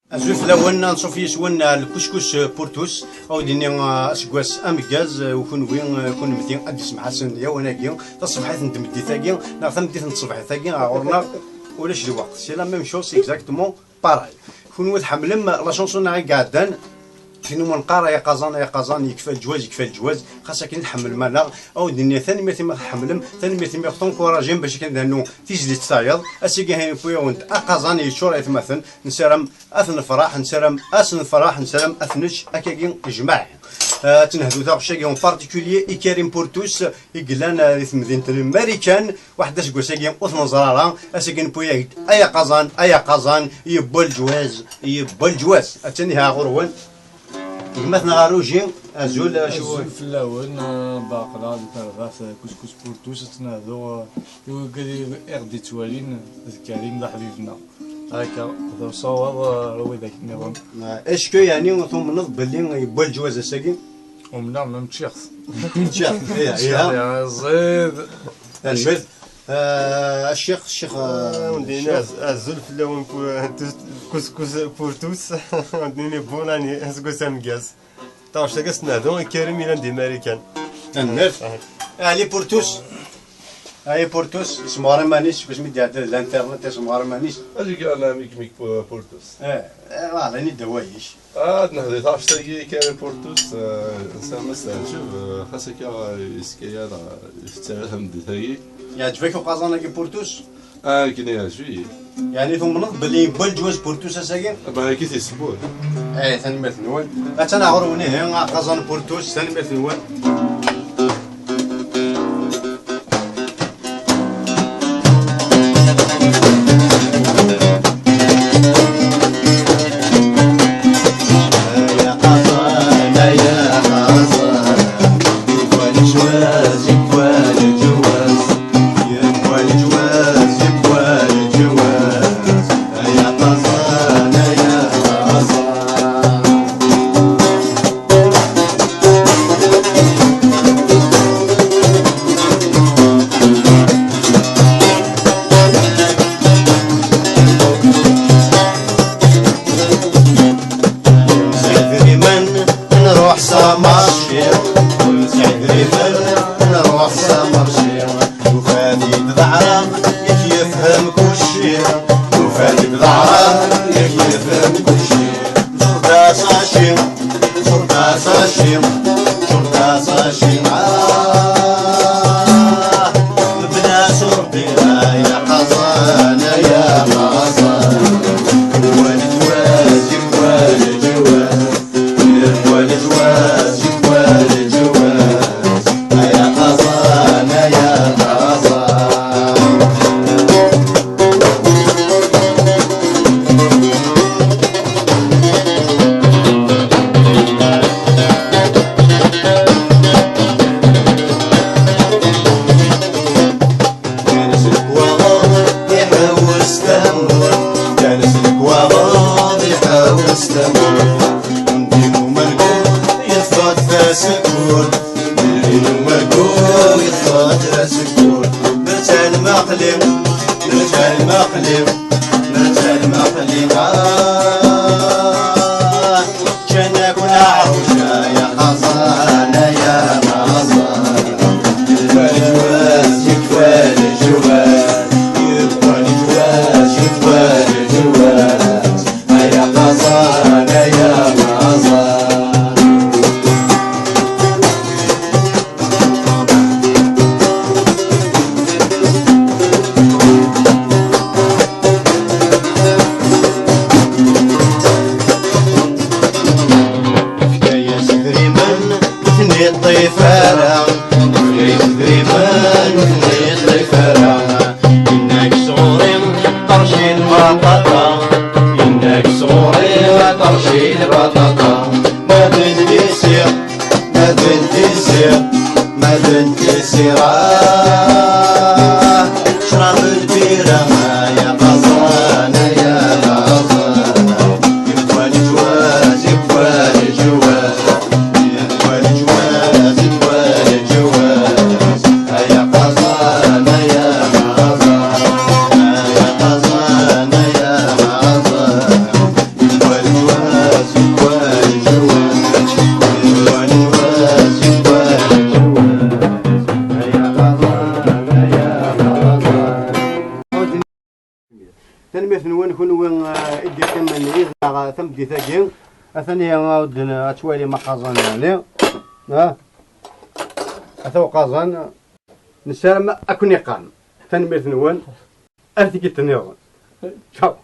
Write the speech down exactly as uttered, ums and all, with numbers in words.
Azul fell-awen, anṣuf yis-wen, ah, lkuskus, ah, Portus, a wen-d-nini, ah, aseggas ameggaz, ah, u kunwi, ah, kunemti, ad d-isemḥasen yawan-agi, taṣebḥit n tmeddit-agi, neɣ tameddit n tṣebḥit-agi, ah, ɣur-neɣ ulac lweqt. C'est la même chose, exactement pareil. Kunwi tḥemmlem la chanson-a i iɛeddan, tin umi neqqar ay aqaẓan, ay aqaẓan, yekfa leǧwaz, yekfa leǧwaz, xas akken i tḥemmlem-aneɣ, a wen-d-nini tanemmirt imi ɣ-tḥemmlem, tanemmirt imi ɣ-tencouragem bac akken ad nernu tizlit tayeḍ. Ass-agi, ha newwi-awen-d aqaẓan yeččur aytmaten, nessaram ad t-nefreḥ, nessaram ad s-nefreḥ, nessaram ad t-nečč akkagi ijmaɛ. Ah, ad tenhdu taɣect-agi en particulier i Karim Portus, i yellan, ah, di temdint n Marikan, waḥed d aseggas-agi ur t-neẓra ara, ass-agi newwi-ak-d ay aqaẓan, ay aqaẓan, yewwa leǧwaz, yewwa leǧwaz. Attan iha ɣur-wen. Gma-tneɣ Aruji, azul, ah, cewwel. Azul fell-awen, ah, baqla di terbaɛt, ah, Couscous Portus, ad tenhdu, ah, i wigad i ɣ-d-ittwalin, d Karim d aḥbib-nneɣ. Akka, d usawaḍ, ah, ar widak nniḍen. Ah, est-ce que, yeɛni, tumneḍ belli yewwa leǧwaz ass-agi? Umneɣ, ma ččiɣ-t. Ččiɣ, iya, iya. Ččiɣ, ya, ẓid. Tanemmirt. Ah, ccix, ccix, ah, ah, wen-d-nini ccix. Az-, azul fell-awen ku-, kus-, kus-, Portus. Wen-d-nini bonne année, aseggas ameggaz. Taɣect-agi ad s-nehdu i Karim yellan di Marikan. Tanemmirt. Ah. Ali Portus. Ali Portus, yessemɣer iman-is, seg wasmi d-iɛedda d l'internet, yessemɣer iman-is. Acu i yeɛnan Mikmik Pu-, Portus? Eh, eh, voilà, ini-d awal-ik. Ah, ad nehdi taɣect-agi i Karim Portus, eh, nessaram ad s-teɛǧeb, eh, xas akka, eh, yeskayer, eh, yettara tameddit-agi. Yeɛǧeb-ak uqaẓan-agi Portus? Ah, akken yeɛjeb-iyi. Yeɛni tumneḍ belli yewwa leǧwaz Portus ass-agi? Bah, akka i t-yessewwen. Eh, tanemmirt-nwen. Attan ɣur-wen ihi, aqaẓan Portus, tanemmirt-nwen. Nruḥ s amarci, ur nesɛi idrimen, nruḥ s amarci. Nufa-d-id d aɛrab, yak yefhem kulci. Nufa-d-id d aɛrab, yak yefhem kulci. Nẓur-d asaci, nẓur-d asaci, nẓur-d asaci. Ah, mebla surbi, ay aqaẓan, ay aqaẓan. Yewwa leǧwaz, yewwa leǧwaz. Yewwa leǧwaz, yewwa leǧwaz, ay aqaẓan, ay aqaẓan. Kan s lekwaɣeḍ iḥewwes tamurt, kan s lekwaɣeḍ iḥewwes tamurt. Undin umergu yeṭṭef-d tasekkurt, undin umergu yeṭṭef-d tasekkurt. Netta lmaqli, netta lmaqli, netta lmaqli. Ah. Ččan akk leɛruc, ay aqaẓan, ay aqaẓan. Yekfa leǧwaz, yekfa leǧwaz. Yekfa leǧwaz, yekfa leǧwaz. Ay aqaẓan, ay aqaẓan. Fka-yas idrimen, ur ten-iṭṭif ara. Fka-yas idrimen, ur ten-iṭṭif ara. Yenna-k sɣur-i, qerci lbaṭaṭa. Yenna-k sɣur-i, qerci lbaṭaṭa. Ma d nnisiɣ, ma d nnisiɣ, ma d nnisiɣ, ah, crab lbira, ay aqaẓan, ay aqaẓan. Yewwa leǧwaz, yewwa leǧwaz, yewwa leǧwaz, yewwa leǧwaz. Ay aqaẓan, ay aqaẓan, ay aqaẓan, ay aqaẓan. Yewwa Kunwi, eh, i d-yeqqimen yid-neɣ tameddit-agi, atan ihi ad d-, ad twalim aqaẓan-nni. Ah, ata uqaẓan. Nessaram ad ken-iqam. Tanemmirt-nwen. Ar tikkelt nniḍen. Ciao.